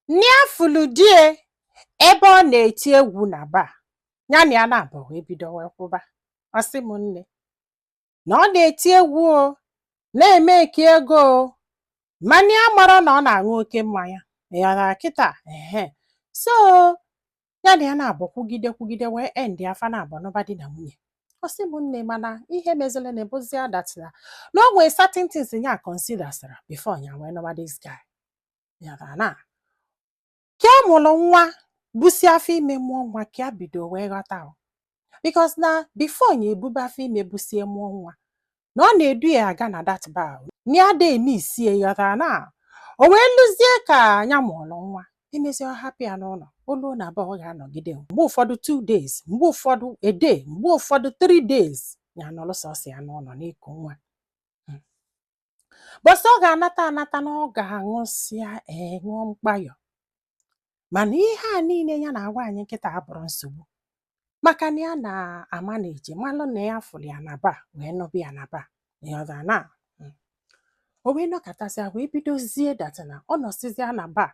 Nne ya fụlụ die ebe ọ na-eti egwu na bar ya na ya na-abụ wee bido wee kwụba. Ọ sị m, nne, na ọ na-eti egwu, o na-eme eke ego, o mana ya mara na ọ na-aṅụ oke mmanya ya na kịta ehe. So ya na ya na-abụ kwugide kwugide wee end afa na-abụ nụba di na nwunye. Ọ sị m, nne, mana ihe mezili na ebụzia that na o nwee certain things ya consider sara before ya wee nụba this guy. Ya na ka a mụrụ nwa, busi afọ ime, mụọ nwa, ka ya bido wee ghọta o, because na before ya ebube afọ ime, busie, mụọ nwa, na ọ na-edu ya aga na that bar na ya ada eme isie. Ghọtara na o wee lụzie ka ya mụrụ nwa, emezi ọ hapụ ya n'ụlọ oluo na bar. Ọ ga-anọgide mgbe ụfọdụ 2 days, mgbe ụfọdụ a day, mgbe ụfọdụ 3 days, ya nọrọ sọsọ ya n'ụlọ n'iku nwa. Bọsị ọ ga-anata anata na ọ ga-aṅụsịa, ee, ṅụọ mkpayọ. Mana ihe a niile ya na-agwa anyị nkịta abụrụ nsogbu, maka na ya na-ama na eji malụ na ya fụrụ ya na bar wee nụbụ ya na bar. Ịghọtara na o wee nọkọtasịa wee bidozie that na ọ nọsịzịa na bar,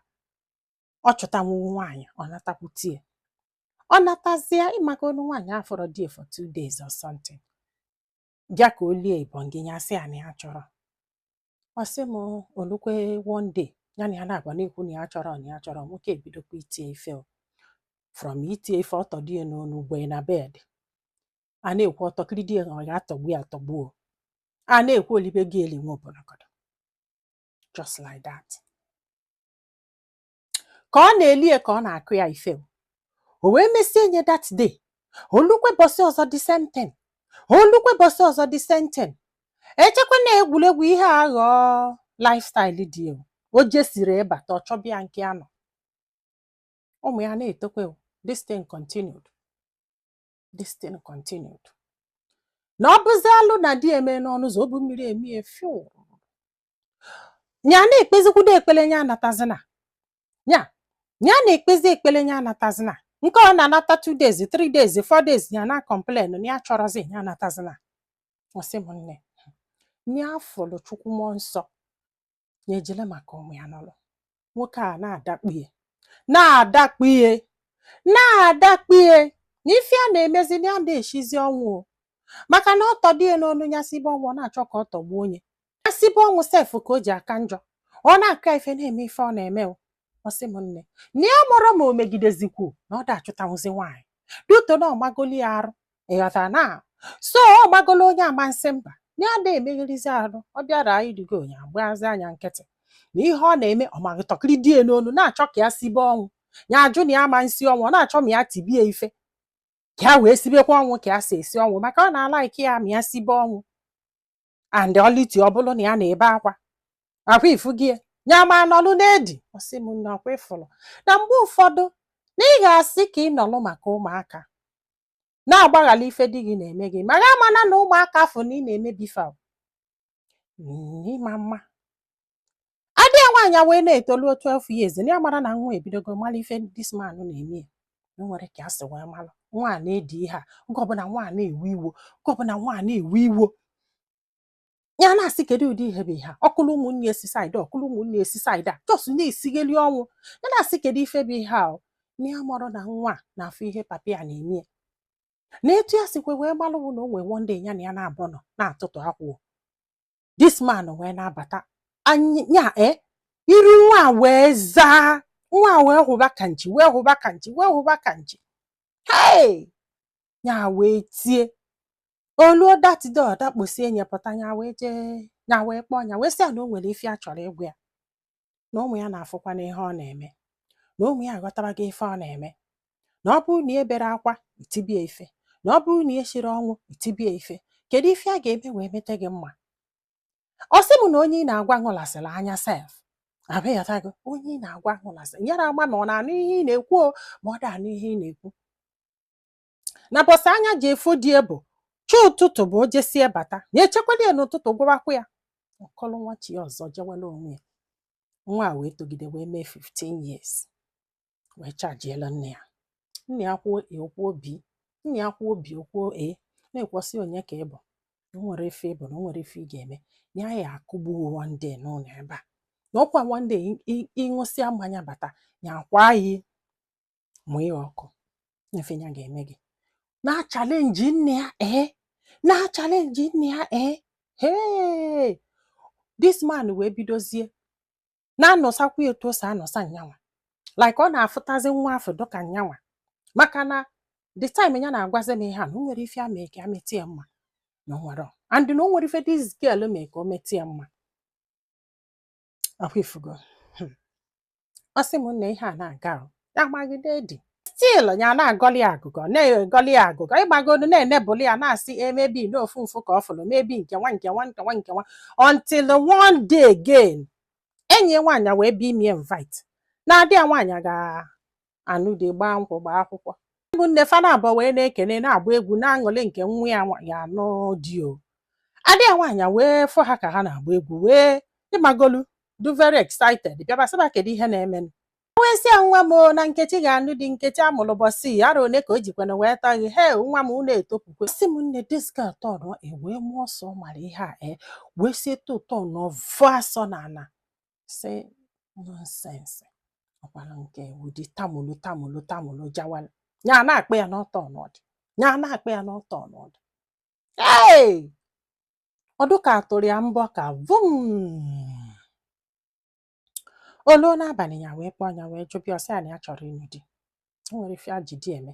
ọ chọtanwu nwaanyị, ọ natakwutie, ọ natazie. Ịmaka olu nwaanyị afọrọ die for 2 days or something, bịa ka o lie ibongi, ya sị ya na ya chọrọ. Ọ sị m, olukwe one day, ya na ya na-agba na-ekwu na ya chọrọ, na ya chọrọ. Nwoke ebidokwa itie ife o. From itie ife, ọtọdụ ya n'onu gbe na bed, a na-ekwu ọtọkiri di ya na ọ ga-atọgbu ya atọgbu o. A na-ekwu olibe gị eli nwa obonogodo, just like that. Ka ọ na-eli ya, ka ọ na-akụ ya ife o. O wee mesie nye that day, olukwe bọsị ọzọ, the same thing. Olukwe bọsị ọzọ, the same thing. Echekwa na egwuregwu, ihe a ghọọ lifestyle dị o. O jesiri ịbata, ọ chọbịa nke ya nọ, ụmụ ya na-etokwe o. This thing continued, this thing continued, na ọ bụzi alụ na di eme n'ọnụ ụzọ, o bu mmiri emie fiu ya, na-ekpezikwudo ekpele ya anatazina ya, ya na-ekpezi ekpele ya anatazina. Nke ọ na-anata 2 days, 3 days, 4 days, ya na complain na ya chọrọzi, ya anatazina. Ọ sị m, nne, ya fụlụ Chukwu mmụọ nsọ ya ejele maka ụmụ ya n'ụlọ. Nwoke a na-adakpue, na-adakpue, na-adakpue, na ife a na-emezi na ya na-eshizi ọnwụ o, maka na ọ tọdụ ya n'ọnụ ya sibe ọnwụ, ọ na-achọ ka ọ tọgbuo onye ya sibe ọnwụ sef, ka o ji aka njọ. Ọ na-aka ife, na-eme ife ọ na-eme o. Ọ sị m, nne, na ya mụrụ ma o megidezikwu na ọ da-achụtanwuzi nwaanyị duto na ọmagoli ya arụ. Ịghọtara na so ọ gbagolo onye ama nsị mba na ya da emegherizi arụ. Ọ bịara irigo ya agbazi anya nkịtị na ihe ọ na-eme. Ọmagịtọkịrị die n'onu na-achọ ka ya sibe ọnwụ, ya ajụ na ya ama nsị ọnwụ. Ọ na-achọ ma ya tibie ife ka ya wee sibekwa ọnwụ, ka ya si esi ọnwụ, maka ọ na-a like ya ma ya sibe ọnwụ. And ọlịti ọ bụrụ na ya na-ebe akwa akwa ifu gị ya ma nọlụ n'edi. Ọ sị m, nne, ọkwa ịfụlụ na mgbe ụfọdụ na ị ga-asị ka ị nọlụ maka ụmụaka, na-agbaghala ife di gị na-eme gị, ma ga amana na ụmụaka afọ na ị na-emebi fa ịma mma. Adị ya nwaanyị wee na-etoluo 12 years, na ya mara na nwa ebidogo mara ife this man na-eme ya. Na o nwere ka a sị wee malụ nwa a na-edi ihe a. Oge ọbụla nwa a na-ewe iwo, oge ọbụla nwa a na-ewe iwo, ya na-asị, kedu ụdị ihe bụ ihe a? Ọkụlụ ụmụnne esi side, ọkụlụ ụmụnne esi side a, just na-esigheli ọnwụ. Ya na-asị, kedu ife bụ ihe a o? Na ya marụ na nwa a na-afụ ihe papa ya na-eme ya. Na etu ya sikwe wee gbalụ bụ na o nwee one day, ya na ya na-abụ nọ na-atụtụ akwụ, this man wee na-abata anya e iru nwa a wee zaa, nwa a wee hụba ka nchi, wee hụba ka nchi, wee hụba ka nchi. Hey! Ya wee tie oluo that door, dakposie nye pụta. Ya wee jee, ya wee kpọọ ya, wee sị ya na o nwere ife a chọrọ ịgwa ya, na ụmụ ya na-afụkwa n'ihe ọ na-eme, na ụmụ ya aghọtabago ife ọ na-eme, na ọ bụrụ na e bere akwa itibie ife, na ọ bụrụ na e shiri ọnwụ itibie ife, kedu ife a ga-eme wee mete gị mma? Ọ sị m na onye ị na-agwa ṅụlasịrị anya sef abịghọtago, onye ị na-agwa ṅụlasịrị nyere ama ma ọ na-anụ ihe ị na-ekwu o, ma ọ da-anụ ihe ị na-ekwu. Na bọsị anya ji efo dị bụ chi ụtụtụ bụ o jesie bata, ya echekwala ya n'ụtụtụ, gwawakwa ya ọkọlụ nwa chi ọzọ jewela onwe ya. Nwa a wee togide wee mee 15 years, wee chajiela nne ya. Nne ya kwuo A, okwuo B. Nne ya kwuo B, okwuo A. Na-ekwesị onye ka ị bụ, na o nwere ife ị bụ, na o nwere ife ị ga-eme, na ya ya akụgbu one day n'ụlọ ebe a. Na ọkwa one day ịṅụsịa mmanya bata, ya akwa yi mụọ ya ọkụ ife ya ga-eme gị. Na challenge nne ya, ee, na challenge nne ya, ee. Hey, this man wee bidozie na-anọsakwa etu o si anọsa nyanwa, like ọ na-afụtazi nwa afọ dịka nyanwa, maka na the time ya na-agwazi m ihe a, na o nwere ife a mee ka ya metụ ya mma, na o nwere, and na o nwere ife this girl mee ka o metụ ya mma. Akwa ifugo. Ọ sị m na ihe a na-aga o, ya magide dị still, ya na-agọli ya agụgọ, na-egọli ya agụgọ, ịgbagolu na-enebụli ya, na-asị emebi n'ofu mfu ka ọ fụrụ mebi nke nwa, nke nwa, nke nwa, nke nwa, until one day again, enyi ya nwaanyị wee bịa ime invite na adị ya nwaanyị ga-anụ di, gbaa nkwụ, gbaa akwụkwọ. Ụmụnne fana abụọ wee na-ekene, na-agba egwu, na-aṅụrị nke nwa ya ya anụ di o. Adị ya nwaanyị wee fụ ha ka ha na-agba egwu, wee ịmagolu do very excited, bịaba sịba kedu ihe na-emenụ. Wee sị ya, nwa m o, na Nkechi ga-anụ di. Nkechi amụrụ bọsị arọ one ka o jikwana wee taa gị he, nwa m, unu etopukwe. Sị m nne, this girl tọnụ e wee mụọ ọsọ mara ihe a, e wee si etu tọnụ vụọ asọ n'ala, sị nonsense, ọkwara nke ụdị tamulu tamulu tamulu jawara ya na-akpọ ya n'ọtọ ọnọdụ, ya na-akpọ ya n'ọtọ ọnọdụ. Ee, ọdụ ka atụrụ ya mbọ ka vum oluo n'abalị, ya wee kpọọ ya, wee jụbịa, ọsị ya na ya chọrọ ịnụ di. O nwere ife ji di eme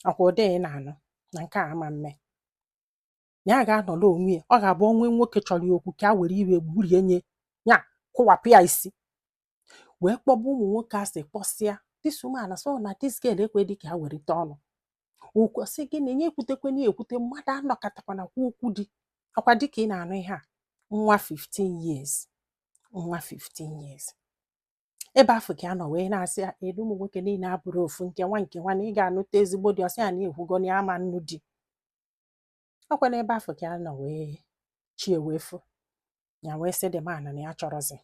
ọkwa ụdị ị na-anụ na nke a ama mme na ya ga-anọrọ onwe ya. Ọ ga-abụ onwe nwoke chọrọ ya okwu ka a were iwe gburie nye ya, kụwapụ ya isi, wee kpọba ụmụ nwoke asị, kpọsịa this woman sọ na this girl ekwe ka ha werite ọnụ okwu. Sị gịnị nye ekwutekwana ya ekwute, mmadụ anọkọtakwana kwu okwu di ọkwa dịka ị na-anụ ihe a. Nwa 15 years, nwa 15 years, ebe afọ ka a nọ wee na-asị ya elu ụmụ nwoke niile abụrụ ofu, nke nwa, nke nwa, na ị ga-anụta ezigbo di. Ọsị ya na ekwugo na ya ama nnu di. Ọkwa n'ebe afọ ka a nọ wee chie wee fụ ya, wee sị dị mana na ya chọrọzi.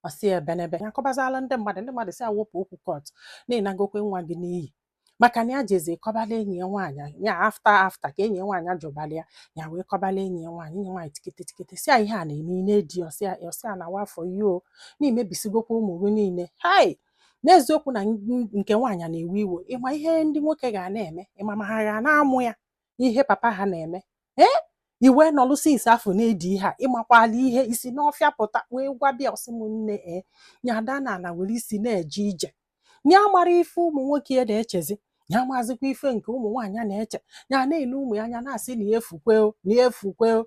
Ọ sị ebenebe ya kọbazala ndị mmadụ, ndị mmadụ sị awụpụ okwu court na-ịnagokwe nwa gị n'iyi, maka na ya jezi kọbala enyi ya nwaanyị ya after after ka enyi ya nwaanyị jụbala ya, ya wee kọbala enyi ya nwaanyị, enyi nwaanyị tikete tikete, si ya ihe a na-eme ị na-edi. Ọsị ya, ọsị ya na wafọ ihe o na-emebisigokwa ụmụ gị niile. Hai, n'eziokwu na nke nwaanyị na-ewe iwe. Ịma ihe ndị nwoke ga na-eme, ịma ma ha ga na-amụ ya ihe papa ha na-eme. Ee, iwe nọlụsị ise afọ na-edi ihe a, ịmakwala ihe isi n'ọfịa pụta wee gwa bịa. Ọsị m nne, ee, ya ada na ala were isi na-eje ije, ya mara ife ụmụ nwoke ya na-echezi, ya mazikwa ife nke ụmụ nwaanyị na-eche. Ya na-ele ụmụ ya anya, na-asị na ya efukwe o, na ya efukwe o.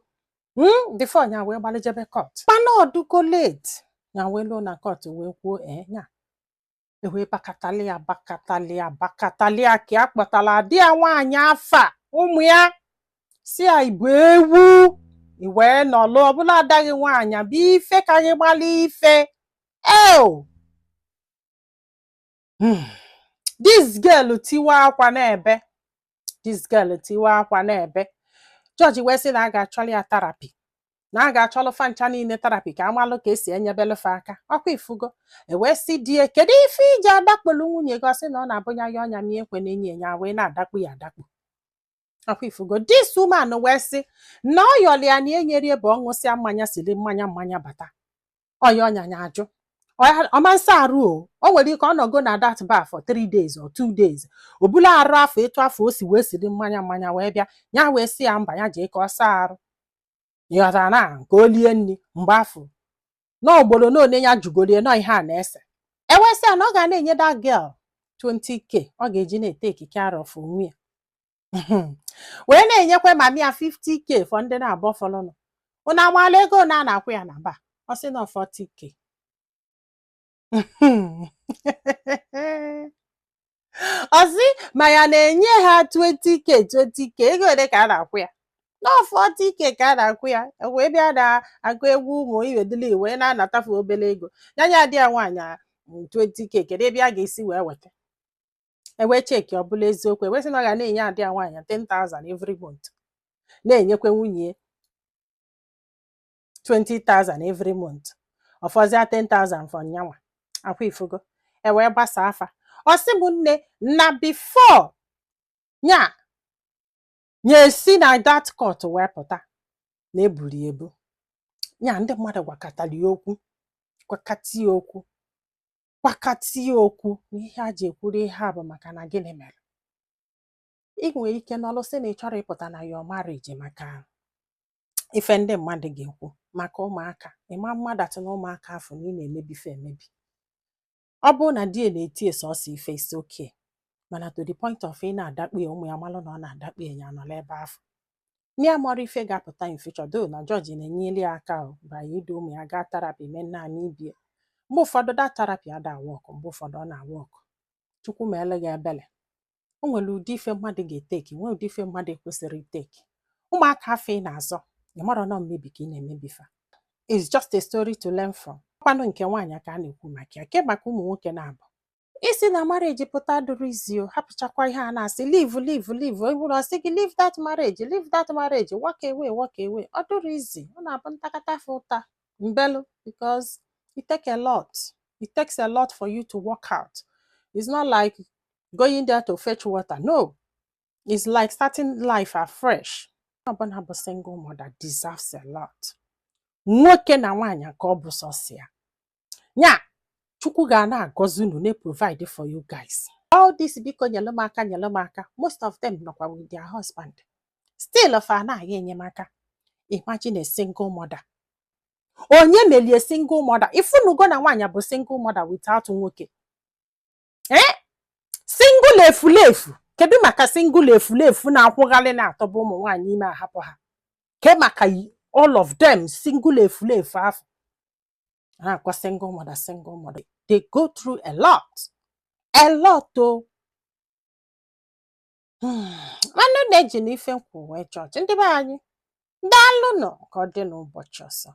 Before ya wee gbalịjebe court, mana ọdụgo late. Ya wee luo na court wee kwuo, ee, ya ewee bakatalịa bakatalịa bakatalịa ka a kpọtara di ya nwaanyị afa ụmụ ya, si ya ibu ewu i wee nọlụ ọbụla adaghị nwaanyị bụ ife ka anyị gbalị ife eo. This girl tiwa akwa n'ebe, this girl tiwa akwa n'ebe. Jọji wee sị na a ga-achọrọ ya therapy, na a ga-achọlụ fa ncha niile therapy ka amalụ ka esi enyebelefe aka. Ọkwa ifugo. Ewee sị die, kedu ife iji adakpolu nwunye gị? Ọ sị na ọ na-abụnya ya ọnya ma ekwe na enyi ya wee na-adakpu ya adakpu. Ọkwa ifugo. This woman wee sị na ọ yọrọ ya na enyere ebe ọ ṅụsịa mmanya, siri mmanya mmanya bata, ọya ọnya ya ajụ ọma nsa arụ o. O nwere ike ọ nọgo na that bar for 3 days or 2 days, o bula arụ afọ etu afọ o si wee siri mmanya mmanya wee bịa. Ya wee sị ya mba, ya jee ka ọ saa arụ, ịghọtara, na nke o lie nri mgbe afọ na ogboro na one ya jugolie nọ ihe a na-ese. Ewesị ya na ọ ga na-enye that girl 20K ọ ga-eji na-etake care of onwe ya, wee na-enyekwa mami ya 50K for ndị na-abọ fọlụnụ. Unu amaala ego na a na-akwụ ya na ba? Ọ sị na 40K. Ọ sị ma ya na-enye ha 20K 20K, ego ole ka a na-akwụ ya? Nọ 40K ka a na-akwụ ya. Wee bịa na-agụ egwu ụmụ iwedili wee na-anatafe obere ego ya nya di ya nwaanyị 20K. Kedu ebe a ga-esi wee weta? Ewee check, ọ bụla eziokwu. Ewee sị na ọ ga na-enye adị ya nwaanyị 10,000 every month, na-enyekwa nwunye 20,000 every month, ọfọzịa 10,000 for nyanwa. Akwa ifugo. Ewee gbasa afa. Ọ sị m nne, na before nya nya esi na that court wee pụta, na eburu ebu Ya ndị mmadụ gwakọtara ya okwu, gwakọta ya okwu, gwakọta ya okwu. Na ihe a ji ekwuru ihe a bụ maka na gịnị mere ị nwere ike nọlụ sị na ị chọrọ ịpụta na your marriage maka ife ndị mmadụ ga-ekwu, maka ụmụaka. Ịma mmadụ atụ na ụmụaka afọ na ị na-emebife emebi. Ọ bụrụ na di ya na-eti sọsọ ife isi oke, mana to the point of ị na-adakpu ya, ụmụ ya malụ na ọ na-adakpu ya, ya nọrọ ebe afọ ya mọrọ ife ga-apụta in future. Though na jọji na-enyere ya aka o by idu ụmụ ya gaa therapy, mee nna ibie. Mgbe ụfọdụ that therapy ada work, mgbe ụfọdụ ọ na-work. Chukwu meele gị ebele. O nwere ụdị ife mmadụ ga-eteki, nwee ụdị ife mmadụ ekwesịrị iteki. Ụmụaka afọ ị na-azọ, ị marọ nọ mmebi ka ị na-emebi fa. It's just a story to learn from. Kwanụ nke nwaanyị ka a na-ekwu maka ya, ke maka ụmụ nwoke na-abụ isi na marriage pụta dụrụ izi o. Hapụchakwa ihe a na-asị, "Leave, leave, leave." O bụrụ ọsị gị, "Leave that marriage, leave that marriage, walk away, walk away." Ọ dụrụ izi, ọ na-abụ ntakata afọ ụta mbelu, because it take a lot, it takes a lot for you to work out. It's not like going there to fetch water. No, it's like starting life afresh. Ọbụna bụ single mother deserves a lot. Nwoke na nwaanyị ka ọ bụ sọsọ ya nya Chukwu ga na-agọzi unu, na-provide for you guys. All this, "Biko nyere m aka, nyere m aka," most of them nọkwa with their husband still, fa anaghị enyemaka. Imagine a single mother. Onye melie single mother? Ifunugo na nwaanyị bụ single mother without nwoke, eh, single efulefu. Kedu maka single efulefu na-akwụgharị na-atọba ụmụ nwaanyị ime ahapụ ha? Ke maka all of them single efulefu afọ na-akwa single mother? Single mother, they go through a lot, a lot o. Nwanne na-eji na ife nkwụ wee chọọchị ndị be anyị. Daalụ nọ, ka ọ dị n'ụbọchị ọzọ.